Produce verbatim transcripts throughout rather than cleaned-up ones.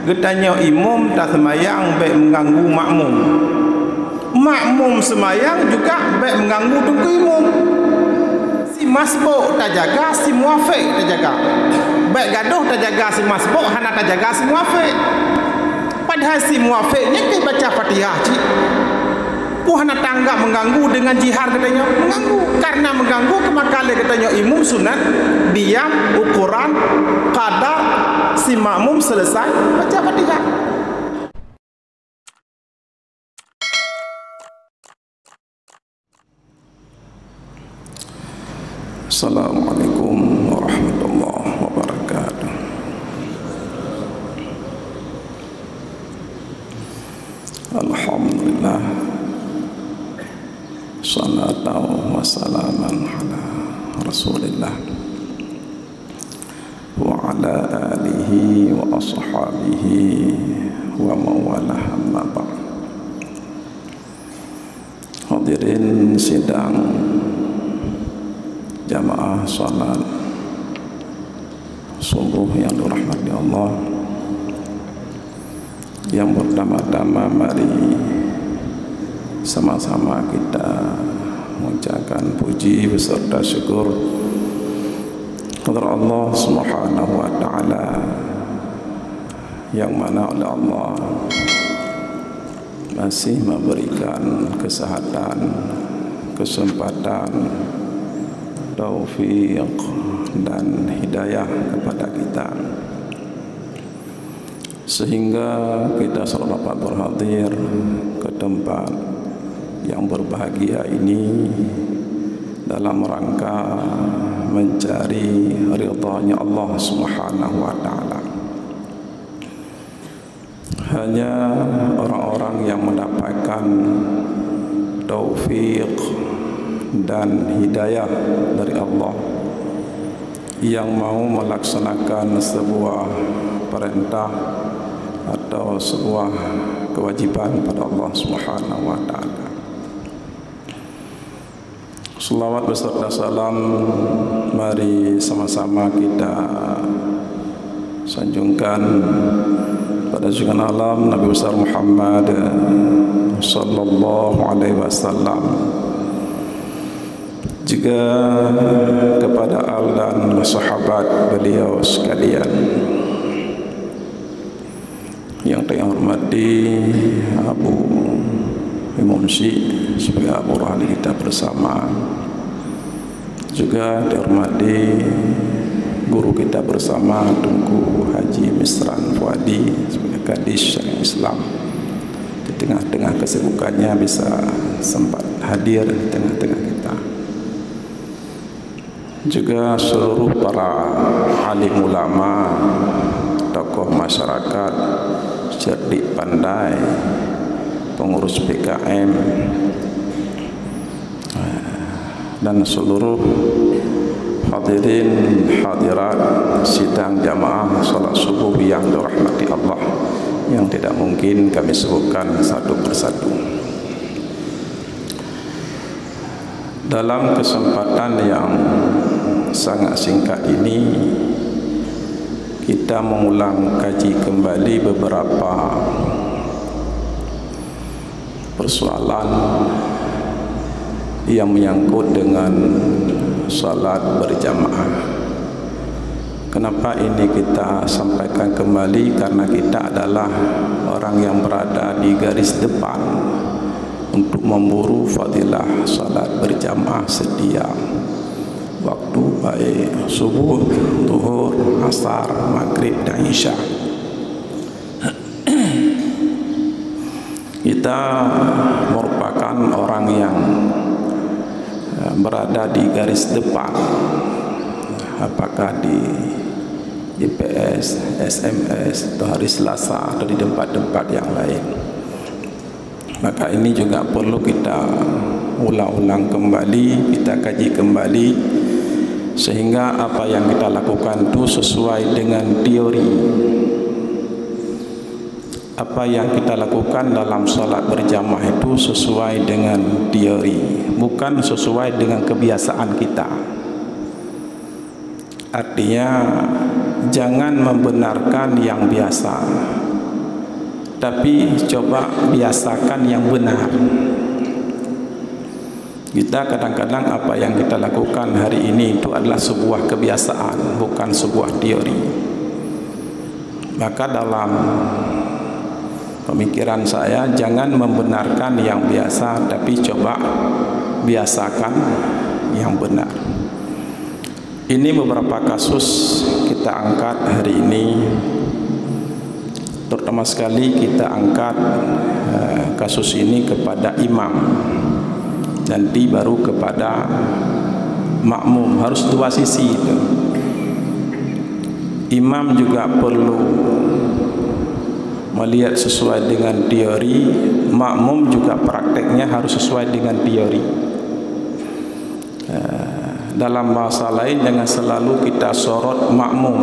Geutanyoe imum taseumayang bék meuganggu makmum. Makmum seumayang juga bék meuganggu teungku imum. Si masbuk tajaga, si muafék tajaga. Bék gadôh tajaga si masbuk, hana tajaga si muafék. Padahai si muafék nyan ka baca Fatihah cit. Peue hana tanggap mengganggu dengan jihar geutanyoe? Mengganggu. Karena mengganggu, maka lé geutanyoe imum sunat diam ukuran kadar si makmum selesai baca Fatihah. Assalamualaikum warahmatullahi wabarakatuh. Alhamdulillah. Salatan wa salaman ala Rasulillah wa ala alihi wa ashabihi wa mawalah, amma ba'd. Hadirin sidang jamaah salat subuh yang dirahmati Allah, yang pertama-tama mari sama-sama kita mengucapkan puji beserta syukur kepada Allah Subhanahu wa Ta'ala, yang mana oleh Allah masih memberikan kesehatan, kesempatan, taufik, dan hidayah kepada kita, sehingga kita selalu dapat berhadir ke tempat yang berbahagia ini dalam rangka mencari ridhanya Allah Subhanahu wa Ta'ala. Hanya orang-orang yang mendapatkan taufik dan hidayah dari Allah, yang mau melaksanakan sebuah perintah atau sebuah kewajiban pada Allah Subhanahu wa Ta'ala. Salawat beserta salam mari sama-sama kita sanjungkan pada junjungan alam Nabi besar Muhammad sallallahu alaihi wasallam, juga kepada al dan sahabat beliau sekalian. Yang saya hormati Abu Imum Syik sebagai Abu Rohani kita bersama, juga dihormati guru kita bersama, Teungku Haji Misran Fuadi, sebagai Kadis Syariah Islam, di tengah-tengah kesibukannya bisa sempat hadir di tengah-tengah kita. Juga seluruh para alim ulama, tokoh masyarakat, cerdik pandai, pengurus P K M, dan seluruh hadirin hadirat sidang jamaah salat subuh yang dirahmati Allah, yang tidak mungkin kami sebutkan satu persatu. Dalam kesempatan yang sangat singkat ini, kita mengulang kaji kembali beberapa persoalan yang menyangkut dengan salat berjamaah. Kenapa ini kita sampaikan kembali? Karena kita adalah orang yang berada di garis depan untuk memburu fadilah salat berjamaah setiap waktu, baik subuh, zuhur, asar, maghrib, dan isya. Kita merupakan orang yang, eh, berada di garis depan, apakah di I P S, S M S, atau hari Selasa, atau di tempat-tempat yang lain. Maka ini juga perlu kita ulang-ulang kembali, kita kaji kembali, sehingga apa yang kita lakukan itu sesuai dengan teori. Apa yang kita lakukan dalam salat berjamaah itu sesuai dengan teori, bukan sesuai dengan kebiasaan kita. Artinya, jangan membenarkan yang biasa. Tapi coba biasakan yang benar. Kita kadang-kadang apa yang kita lakukan hari ini itu adalah sebuah kebiasaan, bukan sebuah teori. Maka dalam pemikiran saya, jangan membenarkan yang biasa, tapi coba biasakan yang benar. Ini beberapa kasus kita angkat hari ini. Terutama sekali kita angkat, eh, kasus ini kepada imam, nanti baru kepada makmum. Harus dua sisi itu. Imam juga perlu melihat sesuai dengan teori, makmum juga prakteknya harus sesuai dengan teori. Eh, dalam bahasa lain, jangan selalu kita sorot makmum.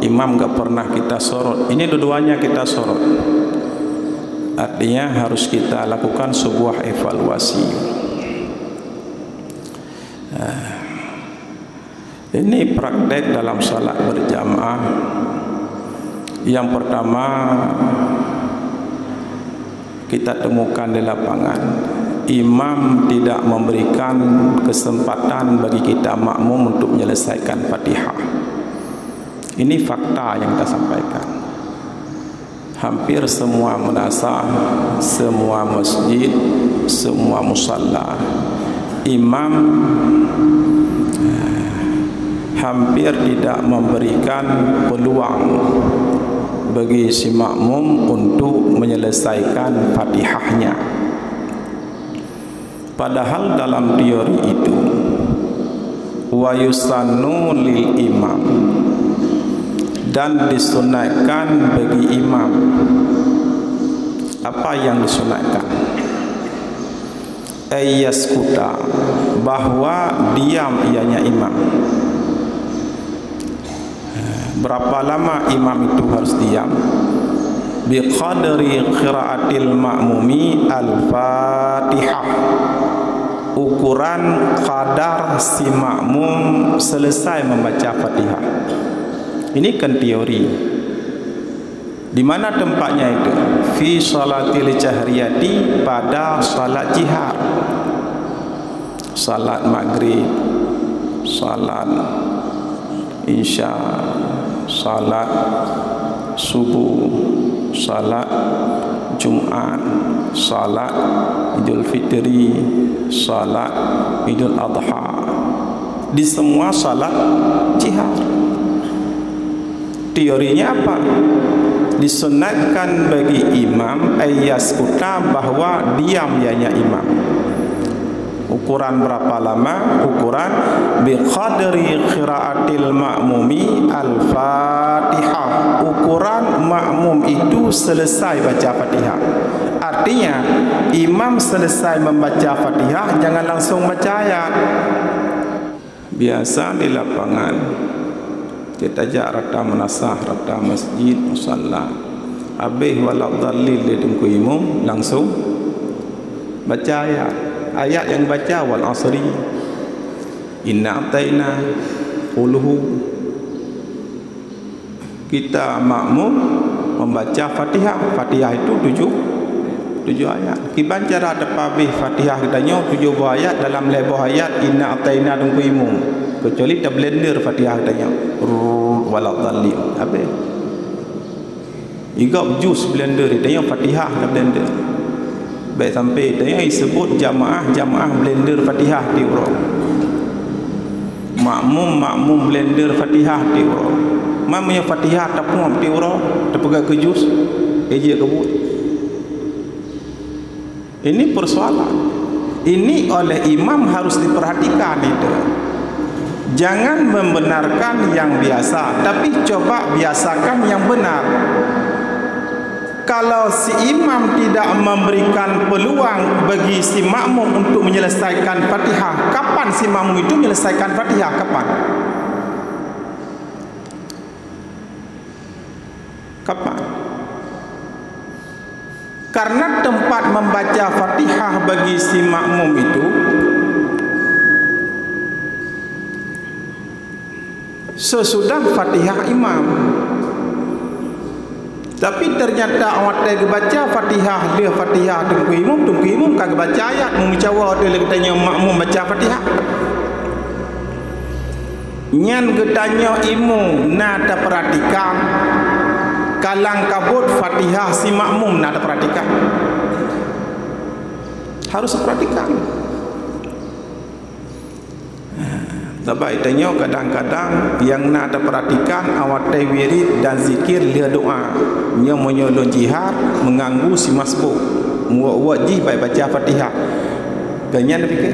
Imam gak pernah kita sorot. Ini dua-duanya kita sorot. Artinya harus kita lakukan sebuah evaluasi. Eh, ini praktek dalam salat berjamaah. Yang pertama, kita temukan di lapangan, imam tidak memberikan kesempatan bagi kita makmum untuk menyelesaikan Fatihah. Ini fakta yang kita sampaikan. Hampir semua madrasah, semua masjid, semua musalla, imam, eh, hampir tidak memberikan peluang bagi si makmum untuk menyelesaikan Fatihahnya. Padahal dalam teori itu, wa yusannu lil imam, dan disunatkan bagi imam. Apa yang disunatkan? Ayyaskuta, bahwa diam ianya imam. Berapa lama imam itu harus diam? Biqadri qiraatil ma'mumi al-Fatihah. Ukuran kadar si makmum selesai membaca Fatihah. Ini kan teori. Di mana tempatnya itu? Fi salatil jahriyati, pada salat jihar. Salat maghrib, salat isya, salat subuh, salat Jumat, salat Idul Fitri, salat Idul Adha. Di semua salat jihar. Teorinya apa? Disunatkan bagi imam ayyaskuta, bahwa diam ianya imam. Ukuran berapa lama? Ukuran biqadri qiraatil ma'mumi al-Fatihah. Ukuran makmum itu selesai baca Fatihah. Artinya, imam selesai membaca Fatihah, jangan langsung baca ayat. Biasa di lapangan, kita jak rata meunasah, rata masjid, musalla. Habéh waladhdallin lé Teungku Imum, langsung baca ayat. Ayat nyang baca, wal asri, inna a'taina, qul hu. Kita makmum membaca Fatihah. Fatihah itu tujuh, tujuh ayat. Kiban cara tapabéh Fatihah geutanyoe tujoh boh ayat dalam lhèe boh ayat inna a'taina Teungku Imum. Kecuali tablender Fatihah geutanyoe. Rrrr, waladhdallin. Habéh. Igop jus blender, geutanyoe Fatihah tablender. Bèk sampai geutanyoe iseubut jamaah, jamaah blender Fatihah tiep uroe. Makmum, makmum blender Fatihah tiep uroe. Man meunyoe Fatihah tapuap tiep uroe, tapeugah keu jus, eh, jeuet keu buet. Ini persoalan. Ini oleh imam harus diperhatikan itu. Jangan membenarkan yang biasa, tapi coba biasakan yang benar. Kalau si imam tidak memberikan peluang bagi si makmum untuk menyelesaikan Fatihah, kapan si makmum itu menyelesaikan Fatihah? Kapan? Kapan? Karena tempat membaca Fatihah bagi si makmum itu sesudah Fatihah imam. Tapi ternyata watée geubaca Fatihah, lheueh Fatihah Teungku Imum, Teungku Imum ka geubaca ayat, meucawa watée lé geutanyoe makmum baca Fatihah. Nyan geutanyoe imum na tapeuratikan, kalang kabot Fatihah si makmum na tapeuratikan. Harus perhatikan. Sabab tanyoe kadang-kadang nyang na tapeuratikan awak watée wirid dan zikir lheueh doa. Nyoe meunyoe lôn jihar meuganggu si masbuk. Muwat-wat jih bak baca Fatihah. Keu nyan pike.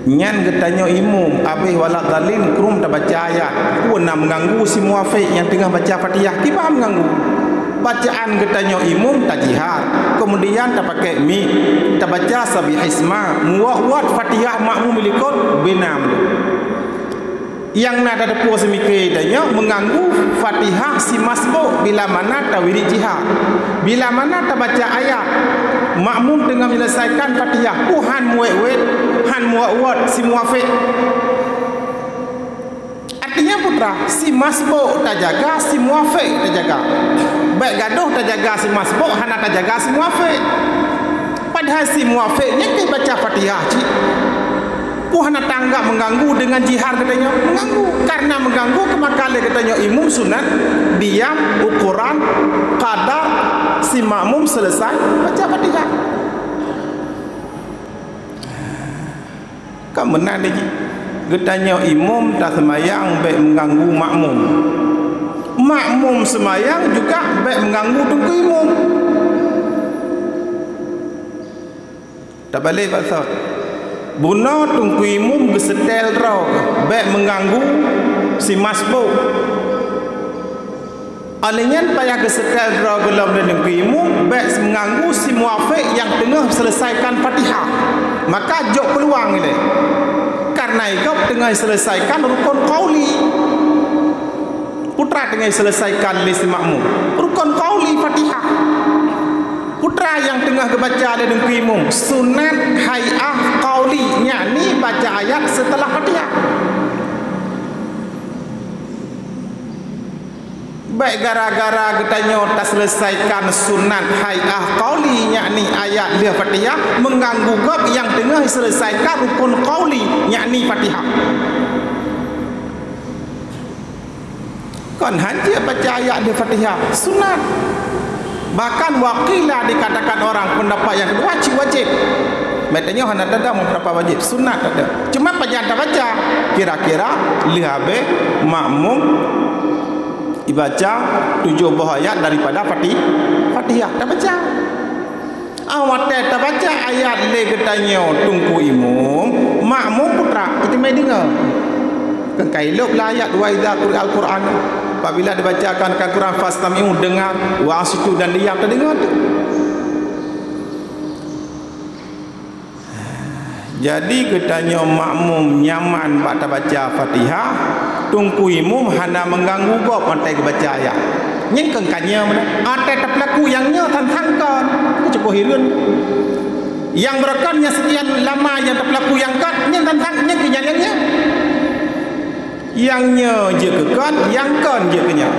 Nyan geutanyoe imum, abéh wala dhalin krum tabaca ayat. Peue na meuganggu si muafék nyang teungoh baca Fatihah? Kiban meuganggu. Bacaan geutanyoe imum tajihar, kemudian tapakai mik, tabaca Sabbihisma, muwat-wat Fatihah makmum likot, bena meudeh. Nyang na tateupeue seumike tanyoe meuganggu Fatihah si masbuk bila mana tawirid jihar. Bila mana tabaca ayat, makmum teungoh menyelesaikan Fatihah, peue han muwet-wet, han muwat-wat si muafék. Artinya putra, si masbuk tajaga, si muafék tajaga. Bék gadoh tajaga si masbuk, hana tajaga si muafék. Padahai si muafék nyan ka baca Fatihah cit. Peue hana tanggap meuganggu deungon jihar geutanyoe? Meuganggu. Karena meuganggu keumakan lé geutanyoe imum sunat diam ukuran kadar si makmum selesai baca Fatihah. Kan meunan lé jih. Geutanyoe imum taseumayang bék meuganggu makmum. Makmum seumayang juga bék meuganggu teungku imum. Tabalek bak sot. Bunoe teungku imum geuseutée droe, bék meuganggu si masbuk. Óh lheueh nyan payah geuseutée droe gohlom lé teungku imum, bék meuganggu si muafék nyang teungoh selesaikan Fatihah. Maka jok peuluang ilée. Karena gob teungoh selesaikan rukun qauli. Putra teungoh selesaikan lé si makmum. Rukun qauli Fatihah. Putra nyang teungoh geubaca lé teungku imum, sunat hai'ah qauli, yakni baca ayat setelah Fatihah. Bék gara-gara geutanyoe taselesaikan sunat hai'ah qauli, yakni ayat lheueh Fatihah, meuganggu gob nyang teungoh selesaikan rukun qauli, yakni Fatihah. Kon hana baca ayat lheueh Fatihah, sunat. Bahkan wa qila dikatakan orang pendapat yang kedua cit wajéb. Meutanyoe hana tada pendapat wajéb, sunat tada. Cuma pajan tabaca, kira-kira lheueh habéh makmum ibaca tujoh boh ayat daripada Fati-, Fatihah tabaca. Ah, watée tabaca ayat lé geutanyoe teungku imum, makmum putra, iteumé deungoe. Kan ka ilop lah ayat, "Wa idza quri'al Qur'an." Apabila dibacakan Al-Quran, "Fastami'u", dengar, "wa ansitu", dan diam, tadeungoe tu. Jadi geutanyoe makmum nyaman bak tabaca Fatihah, teungku imum hana meuganggu gob watée geubaca ayat. Nyan keu ka nyoe meunan. Watée tapeulaku nyang nyoe than-than kon, keucuko hireuen. Nyang beureukan nyang sekian lama nyang tapeulaku nyang kon, nyan than-than nyan keu nyan, nyan, nyan. Nyang nyoe jeuet keu kon, nyang kon jeuet keu nyan.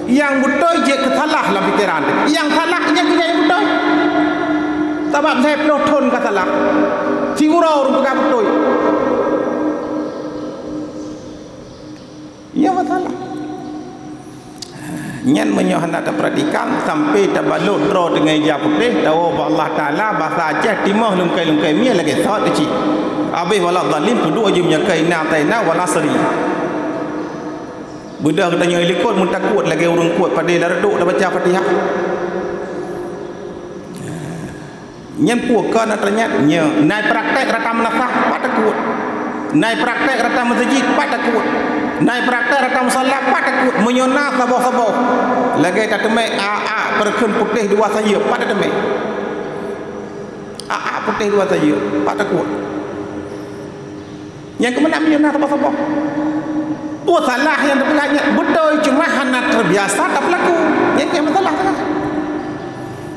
Nyang beutôi jeuet keu salah lam pikeran. Nyang salah nyan keu nyang beutôi. Sabab lhée ploh thon ka salah. Siuroe ureuëng peugah beutôi. Nyan masalah. Nyan meunyoe hana tapeuratikan, sampai tabalot droe teungoh ija putéh, tawoe bak Allah Taala, basa Aceh timoh lungkai-lungkai mie lagée sot cit. Abéh wala dhalim peuduek jih meunyoe ka inna ataina wal asri. Beudoh geutanyoe likot meutakot lagée ureuëng kuet padé lam reudok tabaca Fatihah. Nyan peue ka na teuingat? Nyoe, na praktek rata meunasah, pat takot. Na praktek rata meuseujid, pat takot. Na praktek rata musala, pat takot. Meunyoe na saboh-saboh, lagée tateumé a-a peureukheun putéh dua sayeuep, pat tateumé. A-a putéh dua sayeuep, pat takot. Nyang keumeunang meunyoe na saboh-saboh. Peue salah nyang teupeugah nyan? Beutôi, cuma hana teubiasa tapeulaku. Nyan nyang masalah teuh.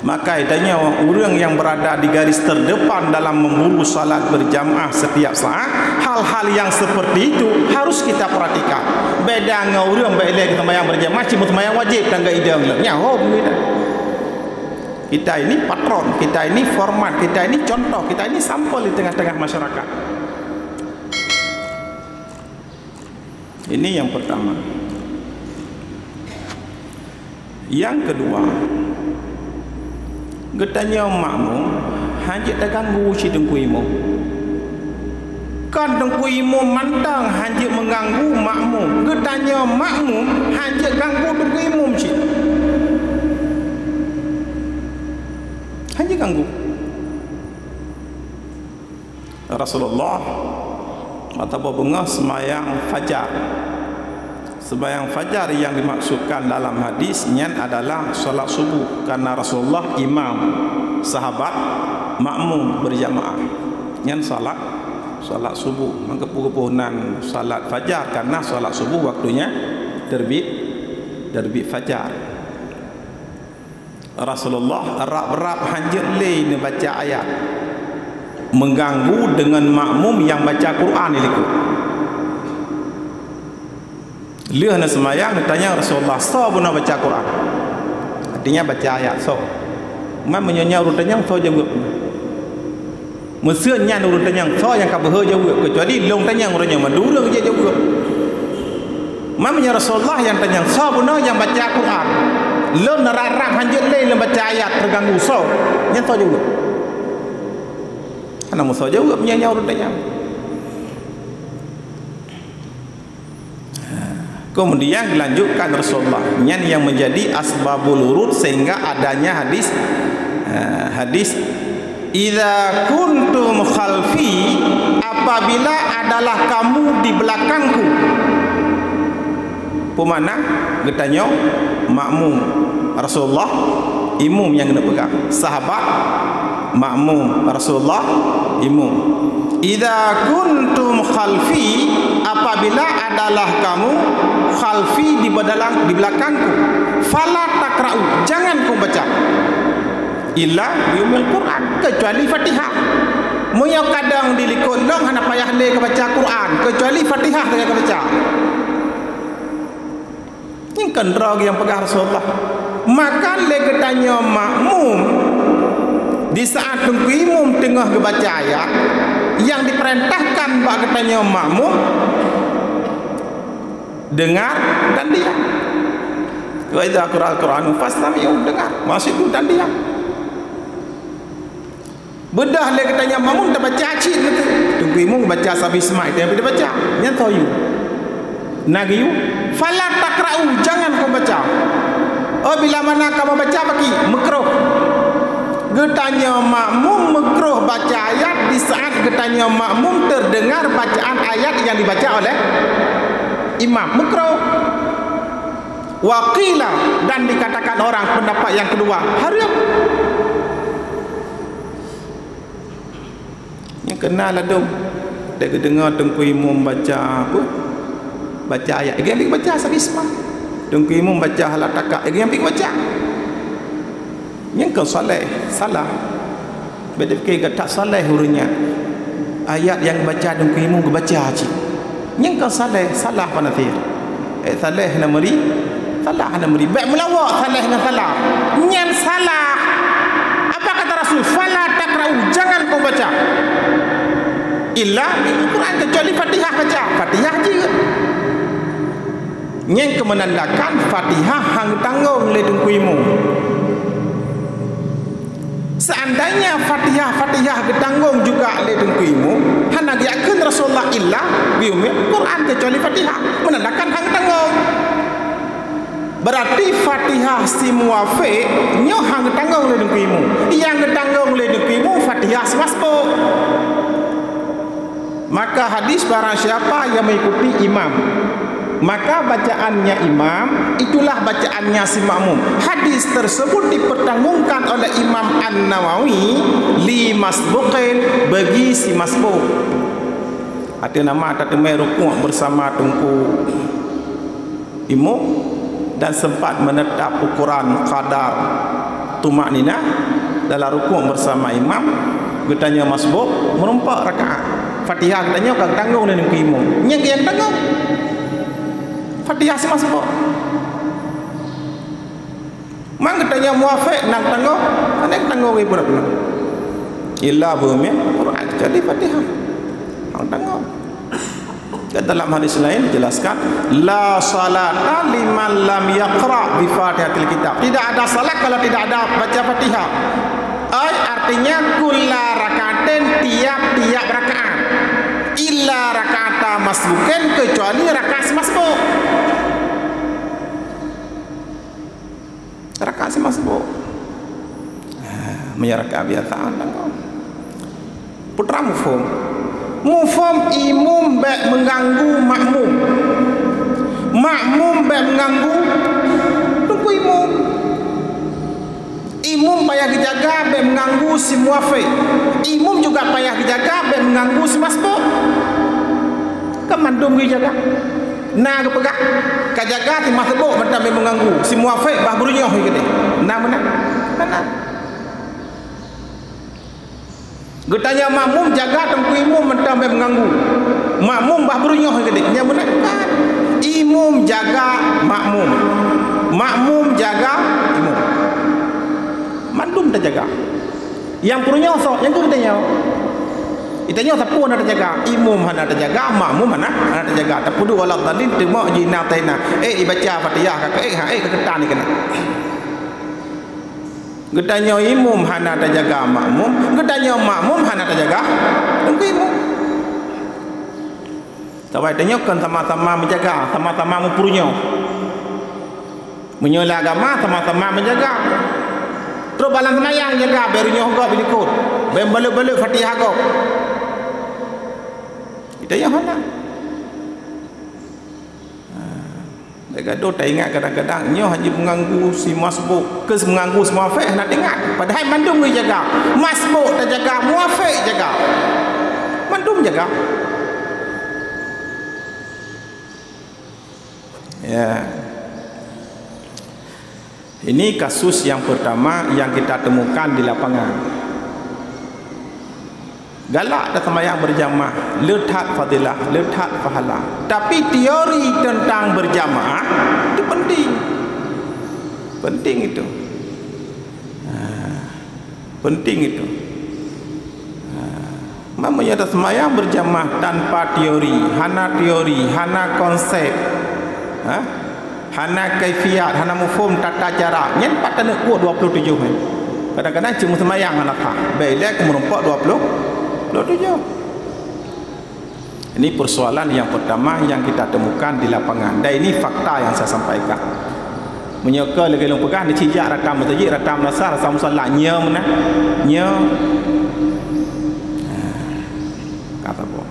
Maka tanyoe ureuëng nyang beurada di garis terdepan dalam memburu salat berjamaah setiap saat, hal-hal yang seperti itu harus kita perhatikan. Beda ngon ureuëng bak ilée seumayang berjamaah, cuma seumayang wajib tangga idong lom. Nyaho begitu. Kita ini patron, kita ini format, kita ini contoh, kita ini sampel di tengah-tengah masyarakat. Ini yang pertama. Yang kedua, geutanyoe makmum hanjeuet taganggu cit teungku imum. Kon teungku imum mantong hanjeuet meuganggu makmum. Geutanyoe makmum hanjeuet ganggu teungku imum cit. Hanjeuet ganggu. Rasulullah mata beungoh seumayang fajar. Seumayang fajar yang dimaksudkan dalam hadis nyan adalah salat subuh, karena Rasulullah imam, sahabat makmum berjamaah. Nyan salat, salat subuh. Maka pukul nan salat fajar, karena salat subuh waktunya terbit, terbit fajar. Rasulullah rab-rab hanjeuet lé neubaca ayat, mengganggu dengan makmum yang baca Quran di likot. Lheueh na seumayang, neutanyong Rasulullah, "Soe bunoe baca Quran?" Artinya baca ayat, "Soe?" Man meunyoe nyan ureuëng tanyong, soe jaweueb? Meuseu nyan ureuëng tanyong, soe nyang ka beuhe jaweueb, keucuali lôn tanyong ureuëng nyan mandum ureuëng jijaweueb. Man meunyoe Rasulullah nyang tanyong, soe bunoe nyang baca Quran? Lôn rab-rab hanjeuet lé lôn baca ayat teuganggu, soe? Nyan soe jaweueb? Hana meusoe jaweueb nyan nyang ureuëng tanyong. Kemudian dilanjutkan Rasulullah. Nyan yang menjadi asbabul wurud sehingga adanya hadis, eh, hadis, "Idza kuntum khalfi," apabila adalah kamu di belakangku. Peue makna? Geutanyoe makmum Rasulullah, imum nyang geuneuk peugah. Sahabat, makmum Rasulullah, imum. "Idza kuntum khalfi," apabila adalah kamu khalfi di badalang, di belakangku, "fala taqra'u," jangan kamu baca, "illa bi ummil Qur'an," kecuali Fatihah. Meunyoe kadang di likot lôn hana payah lé kabaca Qur'an, kecuali Fatihah saja kabaca. Nyan kan droe nyang peugah Rasulullah. Maka lé geutanyoe makmum, di saat teungku imum teungoh geubaca ayat, nyang dipeurintahkan bak geutanyoe makmum, dengar dan diam. "Wa idza quri'al Qur'anu fastami'u," dengar, maksud tu, dan diam. Beudôh lé geutanyoe makmum tabaca cit beutôi. Teungku imum baca sabisma, itu nyang pih tabaca. Nyan soe yue? Na geuyue, "Fala taqra'u," jangan kamu baca. Oh, bila mana kamu baca baki? Meukroh. Geutanyoe makmum meukroh baca ayat di saat geutanyoe makmum terdengar bacaan ayat yang dibaca oleh imam. Meukroh. Wa qila, dan dikatakan orang pendapat yang kedua, hareuem. Nyang keuna ladôm, dek geudeungoe teungku imum baca apa? Baca ayat. Lagi ambil baca sabisma. Teungku imum baca hal At-Taka, lagi ambil baca. Nyang kon saleh, salah. Beda fikir gata saleh ureuëng nyan. Ayat nyang baca teungku imum geubaca cit. Nyang kon saleh, salah panasir. Eh, saleh hana meuri, salah hana meuri. Bék meulawok saleh ngon salah. Nyan salah. Apa kata Rasul? "Fala taqra'u," jangan kamu baca. "Illa bil Quran," kecuali Fatihah baca. Fatihah jeuet. Nyan keuh meunandakan Fatihah han geutanggong lé teungku imum. Seandainya Fatihah-Fatihah geutanggong juga lé teungku imum, hana geuyakheun Rasulullah illa bi ummil Quran, kecuali Fatihah, meunandakan han geutanggong. Berarti Fatihah simuwafiq nyoe han geutanggong lé teungku imum. Nyang geutanggong lé teungku imum Fatihah simasbuk. Maka hadis, barang siapa yang mengikuti imam, maka bacaannya imam, itulah bacaannya si makmum. Hadis tersebut dipertanggungkan oleh Imam An-Nawawi, "Li masbuqin," bagi si masbuk. Artinya nama tateumé rukuk bersama teungku imum dan sempat menetap ukuran qadar Tumakninah dalam rukuk bersama imam, geutanyoe masbuk meureumpok rakaat. Fatihah geutanyoe ka geutanggong lé nangku imum. Nyan nyang tanggong. Fatihah si masbuk. Man geutanyoe muafik nyang tanggong, hana tanggong ibu rabbuna. Illa bumi Quran kecuali Fatihah. Nyang tanggong. Dan dalam hadis lain dijelaskan, "La salata liman lam yaqra bi Fatihatil Kitab." Tidak ada salat kalau tidak ada baca Fatihah. Ai artinya kulla rakaatin, tiap-tiap rakaat. Illa rakaata masbukin, kecuali rakaat semasbuk. Rakaat si masbuk. Ah, meunyoe rakaat biasa, tanggong. Putra muphom. Muphom imum bèk meuganggu makmum. Makmum bèk meuganggu teungku imum. Imum payah geujaga bèk meuganggu si muafik. Imum juga payah geujaga bèk meuganggu si masbuk. Kan mandum geujaga. Na geupeugah, ka jaga si masbuk mantong bèk meuganggu, si muafik bah beureunyôh keudéh. Na meunan? Hana. Geutanyoe makmum jaga teungku imum mantong bèk meuganggu. Makmum bah beureunyôh keudéh. Nyan meunan? Kan. Imum jaga makmum. Makmum jaga imum. Mandum tajaga. Nyang peurunyôh soe? Nyang keu geutanyoe. Geutanyoe sapeue hana tajaga? Imum hana tajaga, makmum hana, hana tajaga. Tapeuduek waladhdallin, teuma jih na teuh na. Eh, ibaca Fatihah ka keu, eh, ha, eh, ka keutan dikeue. Geutanyoe imum hana tajaga makmum, geutanyoe makmum hana tajaga teungku imum. Sabab tanyoe kon sama-sama meujaga, sama-sama meupurunyôh. Meunyoe lé agama, sama-sama meujaga. Trok balang seumayang jaga, bèk runyôh gob dilikot, bèk balot-balot Fatihah gob. Geutanyoe hana. Ha, lagèe gadoh taingat kadang-kadang, nyoe hana meuganggu si masbuk, keu meuganggu si muafik hana taingat. Padahai mandum geujaga. Masbuk tajaga, muafik jaga. Mandum jaga. Ya. Ini kasus yang pertama yang kita temukan di lapangan. Galak taseumayang berjamaah, le that fadilah, le that pahala. Tapi teori tentang berjamaah itu penting. Penting itu. Ha. Penting itu. Ha, meunyoe taseumayang berjamaah tanpa teori, hana teori, hana konsep, ha? Hana kaifiat, hana muphom tata cara, nyan pat taneuk kuek dua puluh tujoh nyan. Kadang-kadang cuma seumayang hana sah, bèk ilèe keu meurumpok dua puluh, dua puluh tujoh. Ini persoalan yang pertama yang kita temukan di lapangan. Dan ini fakta yang saya sampaikan. Meunyoe keu lagèe lôn peugah, neucijak rata meuseujid, rata meulasah, rata musala, nyoe meunan. Nyoe. Kata boh.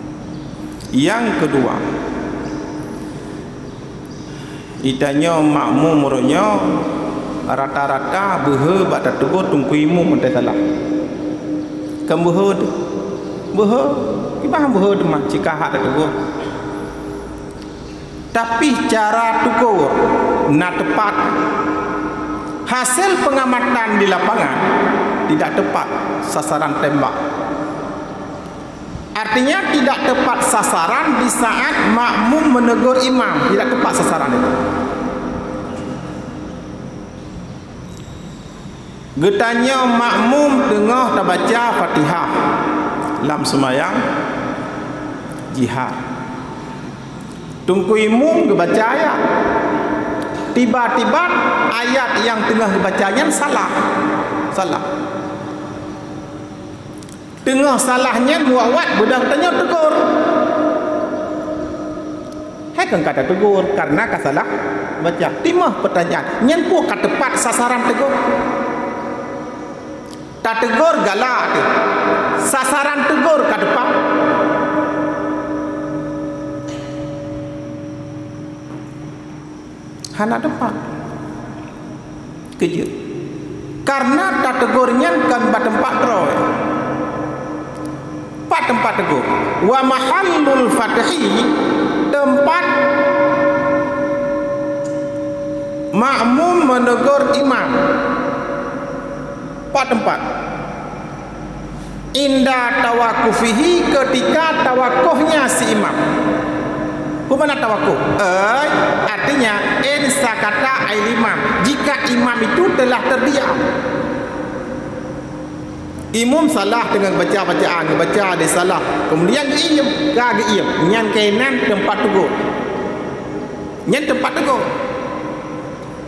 Yang kedua, Geutanyoe makmum uroe nyoe rata-rata beuhe bak tateugor teungku imum meuntèe salah. Kon beuhe teuh. Beuhe, kiban beuhe teuma cit ka hak tateugor. Tapi cara teugor na teupat. Hasil pengamatan di lapangan tidak tepat sasaran tembak. Artinya tidak tepat sasaran di saat makmum menegur imam, tidak tepat sasaran itu. Geutanyoe makmum teungoh tabaca Fatihah lam seumayang jihar. Teungku imum geubaca ayat. Tiba-tiba ayat nyang teungoh geubaca nyan salah. Salah. Teungoh salah nyan muwat-wat beudang tanyoe teugor. Hai kon ka tateugor karena ka salah baca. Teuma peutanyaan, nyan peue ka teupat sasaran teugor? Tateugor galak teuh. Sasaran teugor ka teupat? Hana teumpat. Keujeuet. Karena tateugor nyan kon bak teumpat droe. Pat teumpat teugor. Wa mahallul fathi, teumpat makmum menegur imam. Teumpat. Inda tawakufihi, ketika tawakufnya si imam. Peue makna tawakuf? Eh, artinya, in sakata ail imam. Jika imam itu telah terdiam. Imum salah deungon baca bacaan, baca ada salah. Kemudian geuiem, ka geuiem. Nyan keunan teumpat teugôt. Nyan teumpat teugôt.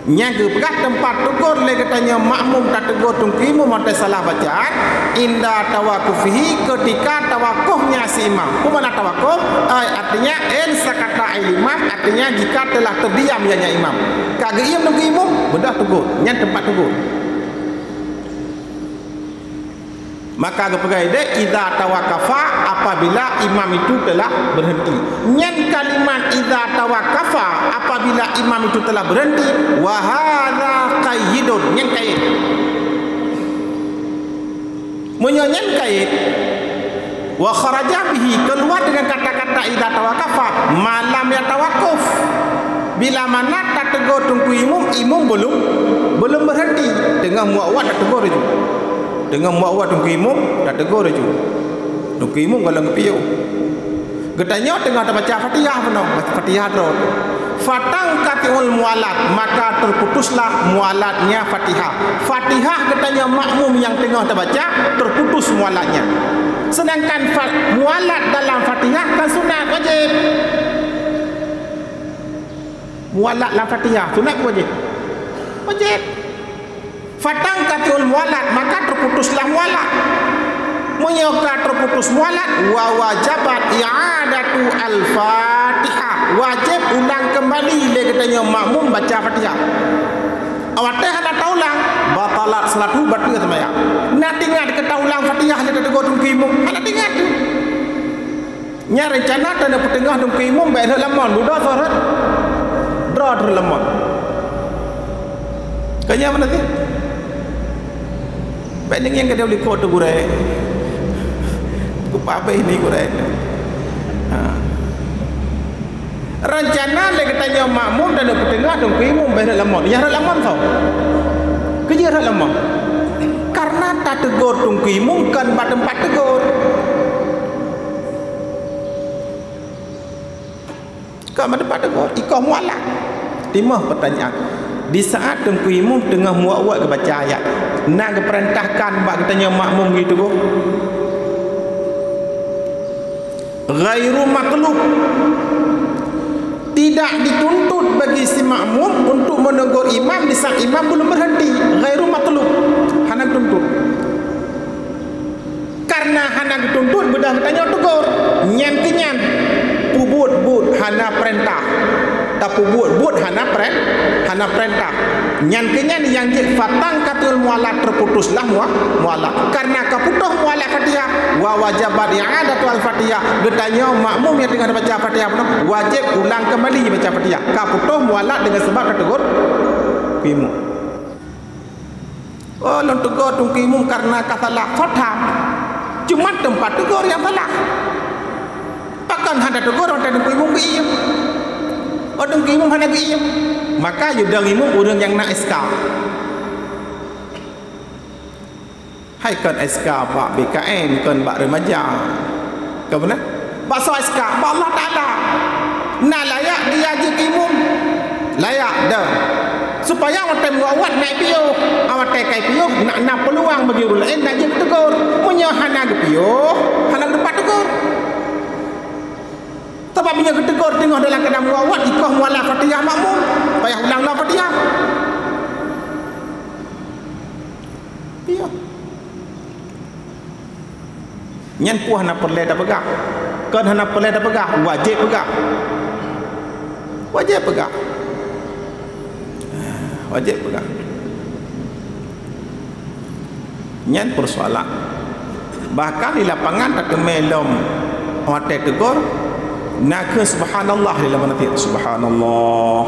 Nyang geupeugah teumpat teugôt lé geutanyoe makmum tateugôt teungku imum watée salah bacaan, inda tawakufihi, ketika tawakufnya si imam. Peue makna tawakuf? Ai, artinya, in sakata ail imam, artinya jika telah terdiam ianya imam. Ka geuiem teungku imum, beudôh teugôt. Nyan teumpat teugôt. Maka geupeugah ideh, "Idza tawaqafa," apabila imam itu telah berhenti. Nyan kalimat "idza tawaqafa," apabila imam itu telah berhenti, "wa hadza qayyidun," nyan kait. Meunyoe nyan kait, "wa kharaja bihi," keluar dengan kata-kata "idza tawaqafa," ma lam yatawaqaf. Bila mana tateugôt teungku imum, imum belum, belum berhenti, teungoh muak-uak tateugôt laju. Teungoh muak-uak teungku imum, tateugôt laju. Teungku imum gohlom geupiôh. Geutanyoe teungoh tabaca Fatihah bunoe, Fatihah droe. Fatangqati'ul muwalat, maka terputuslah muwalatnya Fatihah. Fatihah geutanyoe makmum nyang teungoh tabaca, terputus muwalatnya. Sedangkan fa-, muwalat dalam Fatihah kan sunat, wajib. Muwalat lam Fatihah, sunat ke wajib? Wajib. Fatangqati'ul muwalat, maka terputuslah muwalat. Meunyoe ka terputus muwalat, wa wajabat i'adatu al-Fatihah. Wajib ulang kembali lé geutanyoe makmum baca Fatihah. Awak teuh hana taulang, batalat salatuhu, bateue seumayang. Na teuingat keu taulang Fatihah lé tateugôt teungku imum? Hana teuingat teuh. Nyan reuncana taneuk peuteungoh teungku imum, bèk rhot lam mon, dudoe soe rhot, droe rhot lam mon. Keu nyan meunan cit. Bèk neungieng keudeh likot teuh gurèe. Kupabeh ni gurèe. Ha. Reuncana lé geutanyoe makmum taneuk peuteungoh teungku imum, bèk rhot lam mon. Nyang rhot lam mon soe? Keu jeuet rhot lam mon. Karena tateugôt teungku imum kon bak teumpat teugôt. Kon bak teumpat teugôt, ikoh muwalat. Timoh peutanyaan, di saat teungku imum teungoh muwat-wat geubaca ayat, na geupeurintahkan bak geutanyoe makmum geuteugôt? Ghairu matlub. Tidak dituntut bagi si makmum untuk menegur imam di saat imam belum berhenti. Ghairu matlub. Hana geutuntut. Karena hana geutuntut, beudôh geutanyoe teugôt. Nyan keuh nyan, peubuet buet hana peurintah. Tapeubuet buet hana peuren-, hana peurintah. Nyan keuh nyan nyang jeuet fatangqati'ul muwalat, terputuslah muwa-, muwalat. Karena ka putôh muwalat Fatihah, wa wajabat i'adatu al-Fatihah. Geutanyoe makmum nyang teungoh baca Fatihah bunoe, wajéb ulang keumbali baca Fatihah. Ka putôh muwalat deungon sabab tateugôt imum. Oh, lôn teugôt teungku imum karena ka salah. Soe that? Cuma teumpat teugôt nyang salah. Pakon hana teugôt watèe teungku imum geuiem? Oh, teungku imum hana geuiem. Maka yue dong imum ureueng nyang na S K. Hai kon S K bak B K N, kon bak remaja. Ka meunan? Bak soe S K? Bak Allah Taala. Na layak dia jeuet imum? Layak, dah. Supaya watèe muwat-wat na piôh, watèe ka piôh, na, na peuluang bagi ureueng laén na jeuet geuteugôt. Meunyoe hana geupiôh, hana geuteupah teugôt. Sabab meunyoe geuteugôt teungoh dalam keuadaan muwat-wat, ikoh muwalat Fatihah makmum, payah ulang lom Fatihah. Iya. Nyan peue hana peureulèe tapeugah. Kon hana peureulèe tapeugah, wajéb peugah. Wajéb peugah. Wajéb peugah. Nyan peursoalan. Bahkan di lapangan tateumé lom watèe teugôt, na kheueh subhanallah di lapangan tiep. Subhanallah.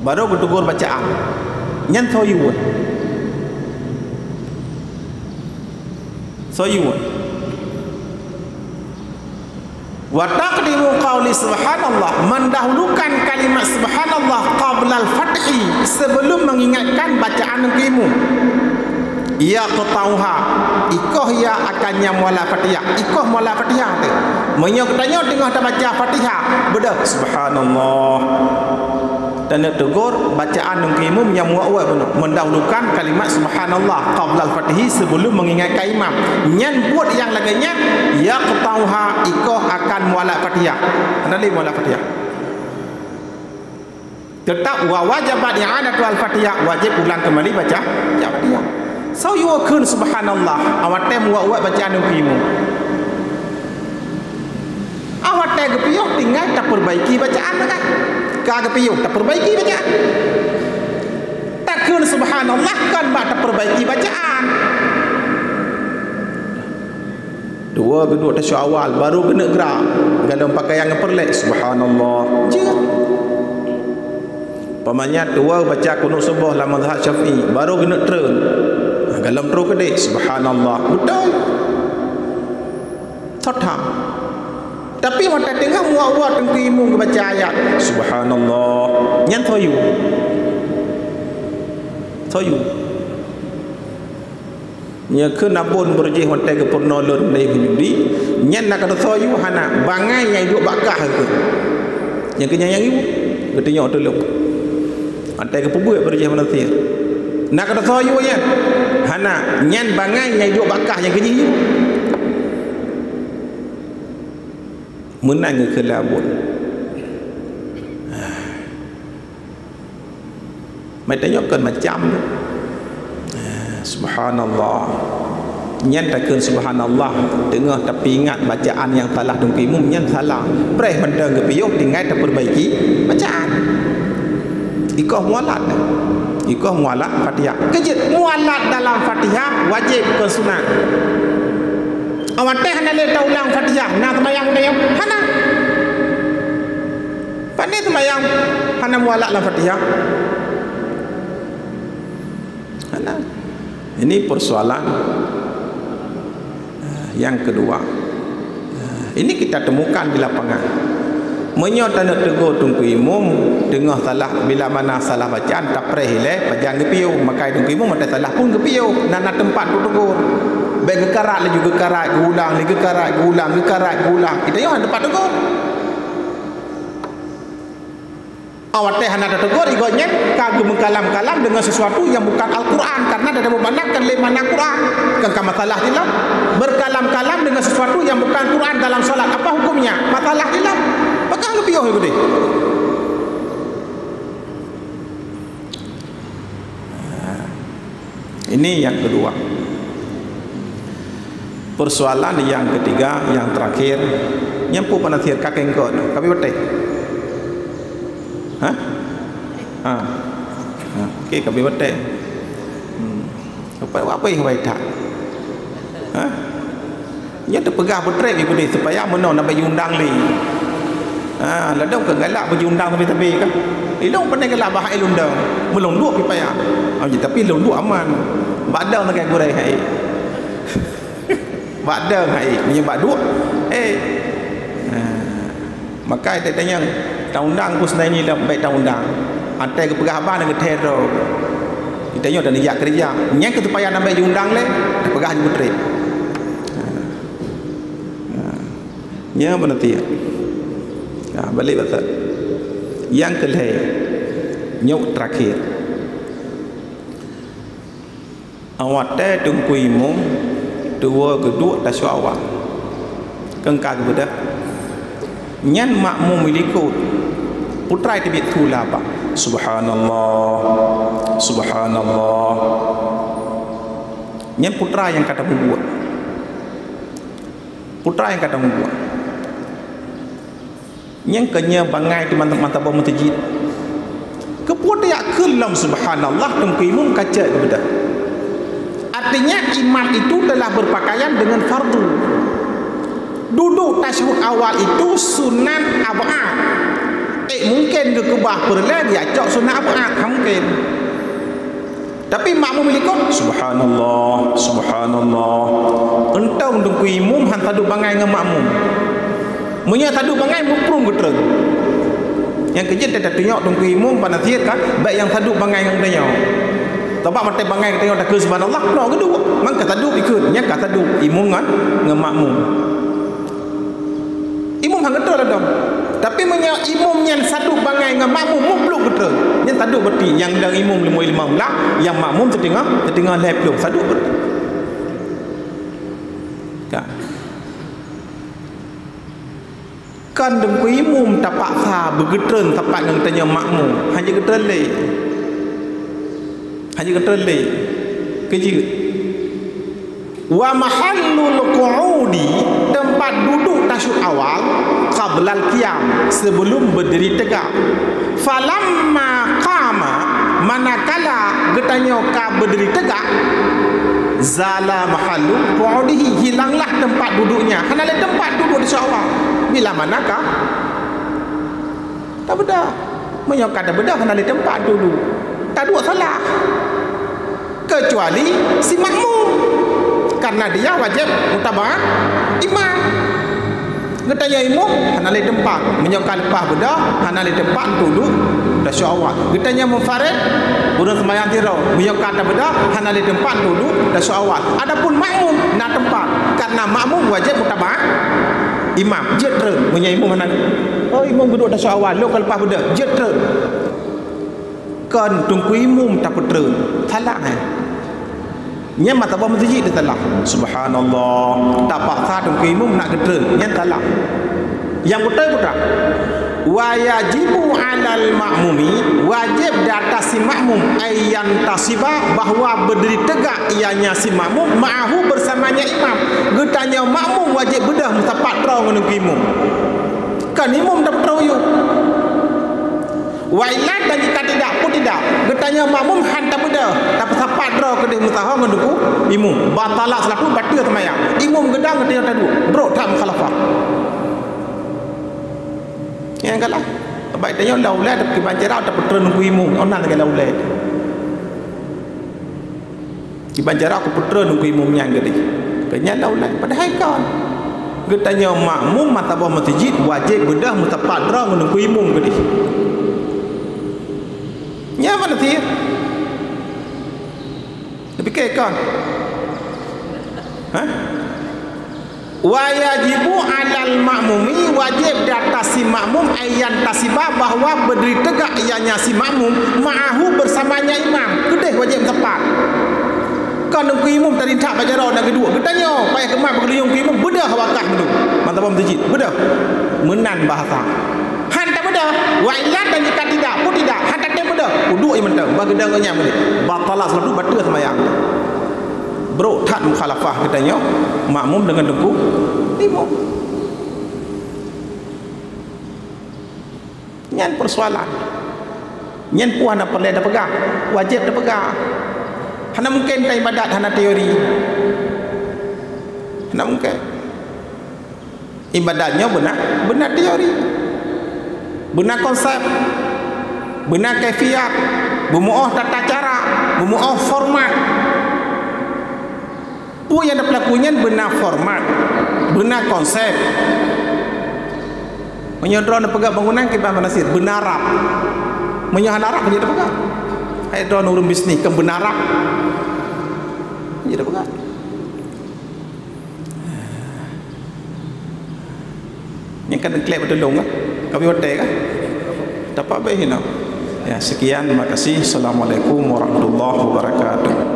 Barô geuteugôt bacaan. Nyan soe yue? Soe yue? Wa taqdimu qauli subhanallah, mendahulukan kalimat subhanallah qablal fathi, sebelum mengingatkan bacaan Teungku Imum. Yaqta'uha, ikoh ya akan nyang mualaf Fatihah. Ikoh mualaf Fatihah teuh. Meunyoe geutanyoe teungoh tabaca Fatihah, beudôh subhanallah. Taneuk teugor bacaan Teungku Imum nyang muwat-wat bunoe, mendahulukan kalimat subhanallah qablal fathi, sebelum mengingatkan imam. Nyan buet nyang lagée nyan, yaqta'uha, ikoh akan mualaf Fatihah. Hana lé mualaf Fatihah. Teutap wa wajabat i'adatu al-Fatihah, wajéb ulang keumbali baca, baca Fatihah. Soe yue kheun subhanallah, awak watée muwat-wat bacaan Teungku Imum. Awak watée geupiôh tinggai tapeurbaiki bacaan meunan. Ka geupiôh tapeurbaiki bacaan. Takheun subhanallah kon bak tapeurbaiki bacaan. Dua geuduek tasyawal baru geuneuk gerak. Galom pakaian nyang peureulée subhanallah. Jeuet. Umpamanya dua baca kunut suboh lam mazhab Syafi'i baru geuneuk treun. Galom trok keudeh subhanallah. Beutôi. Thot tham. Tapi watée teungoh muwat-wat Teungku Imum geubaca ayat, subhanallah. Nyan soe yue. Soe yue. Nyoe kheun abon beureujeih watée geupeurunoe lôn lé meujudi, nyan na ka teusoe yue hana, bangai nyang duek bak kah kheun. Nyang keu nyan nyang yue, geutunyok tulông. Watée geupeubuet beureujeih manusia. Na ka teusoe yue nyan? Hana, nyan bangai nyang duek bak kah nyang keu jih yue. Meunan geukheun lé abon. Meutanyoe kon macam tu. Subhanallah. Nyan takheun subhanallah teungoh tapeuingat bacaan nyang salah Teungku Imum nyan salah. Preh mantong geupiôh tinggai tapeurbaiki bacaan. Ikoh mualaf. Ikoh mualaf Fatihah. Keujeuet mualaf dalam Fatihah wajéb kon sunat. Awak watée hana lé taulang Fatihah, na seumayang meunyoe? Hana. Pane seumayang hana mualaf lam Fatihah? Hana. Ini persoalan, eh, yang kedua. Eh, ini kita temukan di lapangan. Meunyoe taneuk teugor Teungku Imum teungoh salah, bila mana salah bacaan, tapreh ilée pajan geupiôh, maka Teungku Imum watée salah pun geupiôh, na, na teumpat untuk teugor. Bék geukarat laju, geukarat, geuulang, lé geukarat, geuulang, geukarat, geuulang. Geutanyoe hana teumpat teugor. Awak watée hana tateugor, igoe nyan ka geumeukalam-kalam dengan sesuatu yang bukan Al-Quran, karena dah meubanamkan lé makna Quran. Kan ka masalah jih lom. Berkalam-kalam dengan sesuatu yang bukan Quran dalam salat, apa hukumnya? Masalah jih lom. Pakon geupiôh geude? Ini yang kedua. Persoalan yang ketiga, yang terakhir, nyan peue panasir ka kengkot, ka bi watée. Hah? Ha. Ha, oke, ka bi watée. Hmm. Apa, apa yang baik tak? Hah? Nyan teupeugah beutrép ié keudeh supaya meunoe na bék jiundang lé. Ha, ladôm ka galak beujiundang sabe-sabe kan. Ilôn pandai galak bah hai lôn dong. Meulôn duek pih payah. Ha, tapi lôn duek aman. Bak dong sagai gurée hai. Bak dong hai. Meunyoe bak duek, eh. Ha. Maka teuh tanyong, taundang peue seunai nyoe lom bék taundang. Até geupeugah haba na geuthée droe. Geutanyoe dan jak keureuja. Nyang keu supaya na bék jiundang lé, tapeugah jeuet beutrép. Ha. Ha. Nyoe beuneuti. Ha, balek bak that. Nyang keu lhée, nyoe terakhir. Awak watée Teungku Imum tuwoe geuduek tasyawal. Keungka geubeudôh. Nyan makmum ilikot. Putra teubiet thula bak. Subhanallah. Subhanallah. Nyan putra nyang ka tapeubuet. Putra nyang ka tapeubuet. Nyang keunyoe bangai di mantong-mantong boh meuseujid. Keupeue tajak kheun lom subhanallah, Teungku Imum ka cok geubeudôh. Artinya imam itu telah berpakaian dengan fardu. Dudoe tasyahud awal itu sunat ab'ad. Eh, mungken geukeubah peureulée geujak cok sunat ab'ad, hana mungken. Tapi makmum ilikot, subhanallah, subhanallah. Euntong Teungku Imum han saduek bangai ngon makmum. Meunyoe saduek bangai, muprung geutreun. Nyang keujeuet tatunyok teungku imum, Pak Nasir, kan, bèk nyang saduek bangai ngon geutanyoe. Sabab watèe bangai geutanyoe takheun subhanallah, nyoe geuduek. Mangka saduek ikheun, nyan ka saduek imum ngon, ngon makmum. Imum han geutreun ladôm. Tapi meunyoe imum nyan saduek bangai ngon makmum, muplôk geutreun, nyan saduek berarti. Nyang dang imum limong limong blah, nyang makmum siteungoh, siteungoh lhèe plôh, saduek berarti. Ka. Kan teungku imum tapaksa beugeutreun sapat ngon geutanyoe makmum. Hana geutreun lé. Hana geutreun lé. Keujeuet. Wa mahallul qu'udi, teumpat duduek tasyuet awal, qablal qiyam, seubeulom beudiri teugak. Falamma qama, manakala geutanyoe ka beudiri teugak, zala mahallu qu'udihi, hilanglah teumpat dudueknya. Hana lé teumpat duduek di syawal. Bila mana ka tabeudôh. Meunyoe ka tabeudôh, hana lé teumpat duduek. Taduek salah. Keucuali si makmum. Karena dia wajéb mutaba'ah imam. Geutanyoe imum, hana lé teumpat. Meunyoe ka leupah beudôh, hana lé teumpat duduek tasyuet awal. Geutanyoe munfarid, ureueng seumayang sidroe. Meunyoe ka tabeudôh, hana lé teumpat duduek tasyuet awal. Adapun makmum, na teumpat. Karena makmum wajéb mutaba'ah imam. Jeuet treun. Meunyoe imum hana, oh, imum geuduek tasyuet awal, lôn ka leupah beudôh. Jeuet treun. Kon teungku imum tapeutreun. Salah, eh. Nyan mata bak meuseujid teusalah. Subhanallah. Tapaksa teungku imum nak geutreun. Nyan salah. Nyang beutôi peue? Wa yajibu 'alal ma'mumi, wajéb di atas si makmum, ayyantasiba, bahwa beudiri teugak ianya si makmum, ma'ahu, bersamanya imam. Geutanyoe makmum wajéb beudôh meusapat droe ngon teungku imum. Kan imum tapeutreun yôh. Wa illa, dan jika tidak, pun tidak. Geutanyoe makmum han tabeudôh, tapeusapat droe keudeh meusaho ngon teungku imum. Batalat salatu, bateue seumayang. Imum geudong, geutanyoe taduek. Brok that mukhalafah. Nyang galak. Baik tanyoe lam ulèe, kiban cara tapeutreun teungku imum. Oh, na lagèe lam ulèe. Kiban cara kupeutreun teungku imum nyan keudeh. Keu nyan lam ulèe. Padahai kon. Geutanyoe makmum mata bak meuseujid wajéb beudôh meusapat droe ngon teungku imum keudeh. Nyan mana sih? Tapi keu kon. Hah? Wa yajibu 'alal ma'mumi, wajéb di atas si makmum, ayyantasiba, bahwa beudiri teugak ianya si makmum, ma'ahu, bersamanya imam, keudeh wajéb meusapat. Kon teungku imum tadi that bak jaroe na geuduek. Geutanyoe payah keumat beugeuliyong teungku imum, beudôh wakah meunurot mata bak meuseujid, beudôh. Meunan bahasa. Han tabeudôh, wa illa, dan jika tidak, pun tidak, han tatem beudôh, uduek ie mantong, bah geudong ngon nyan meudeh. Batalat salatu, bateue seumayang. Brok that mukhalafah geutanyoe makmum deungon teungku imum. Nyan persoalan. Nyan peue hana peureulèe tapeugah, wajéb tapeugah. Hana mungken ta ibadat hana teori. Hana mungken. Ibadat nyoe beuna, beuna teori, beuna konsep, beuna kaifiat, beumeu'oh tata cara, beumeu'oh format. Peue nyang tapeulaku nyan beuna format, beuna konsep. Meunyoe droeneuh peugah bangunan kiban Pak Nasir, beuna rab. Meunyoe hana rab, hana tapeugah. Hai droeneuh ureueng bisnis, kon beuna rab. Hana tapeugah. Nyang ka neuklep beutulông kah? Ka bri watèe kah? Tapak bèk hinoe. Ya, sekian, terima kasih. Assalamualaikum warahmatullahi wabarakatuh.